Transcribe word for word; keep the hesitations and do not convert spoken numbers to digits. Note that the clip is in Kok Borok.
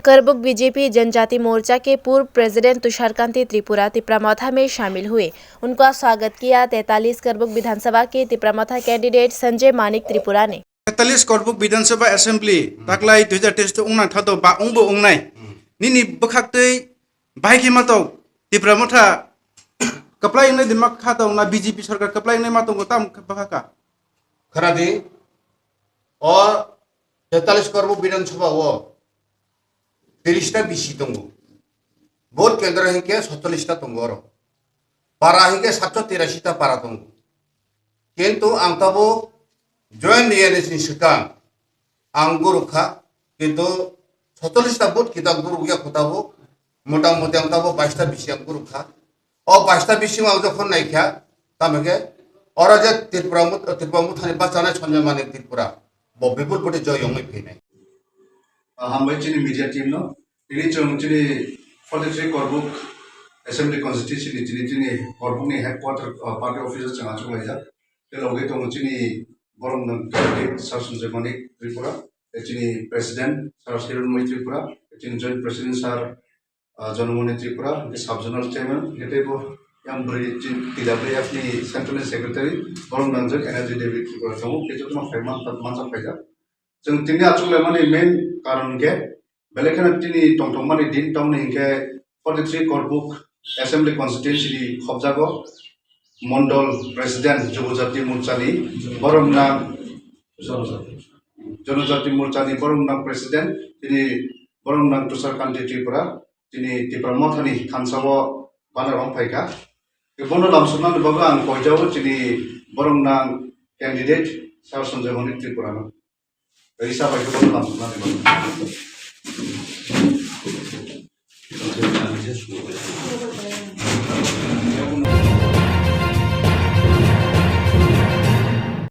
करबुक बीजेपी जनजाति मोर्चा के पूर्व प्रेसिडेंट तुषारकांति त्रिपुरा तिपरा मोथा में शामिल हुए। उनका स्वागत किया तैंतालीस करबुक विधानसभा के तिपरा मोथा कैंडिडेट संजय मानिक त्रिपुरा ने। Tetalis Korbuk Bidhan Sabha Assembly taklai dui hajar teis to wngnang thato ba wngbo wngnai. Nini bwkhaktwi bahai khe ma tong Tipra Motha kwplai wngnai de ma kha tong na B J P sarkar kwplai wngnai ma tongo tam bwkha kha. Khana di, o tetalis Korbuk Bidhan Sabha o tiris ta B C tongo. Vote kendro hinkhe soicholish ta tongo oro. Para hinkhe satso tirasi ta para tongo. Kintu ang tabo join riyani sini swkang ang guru kha, kintu soicholish ta vote kita guru ya kho tabo, mota moti ang tabo bais ta B C ang guru kha. O bais ta B C ang jokhon naikha, tamo khe oro je Tripura mut-, Tripura Mothani bachanai Sanjay Manik Tripura, bo bipul vote joy wngwi phinai. Ah, hambai chini media team no. Tini chwng chini forty three Korbuk Assembly Constituency ni chini, chini Korbuk ni headquarter, ah, party office o chwng achuk laijak. Tei logi tongo chini borok nang candidate Sir Sanjay Manik Tripura, tei chini President Sir Hironmoy Tripura, tei chini Joint President Sir, ah, Jonamoni Tripura, tei Sub Zonal Chairman, tei bo yang bwrwi chini T W F ni Central ni Secretary, borok nang jok Energy David Tripura tongo, tei jotono phai man, manjak phaijak. Chwng tini achuk laimani main karon khe, belai kheno tini tongthokmani din tongni hinkhe forty three Korbuk Assembly Constituency ni khobjago Mondol President Jonojati Morcha ni borok nang Jonojati Morcha ni borok nang President tini borok nang Tushar Kanti Tripura tini Tipra Mothani thansa o banner rok phaikha. Bono lamsoknani bagwi ang koijao chini borok nang candidate Sir Sanjay Manik Tripura no. Risa bai khe bono lamsoknani bagwi.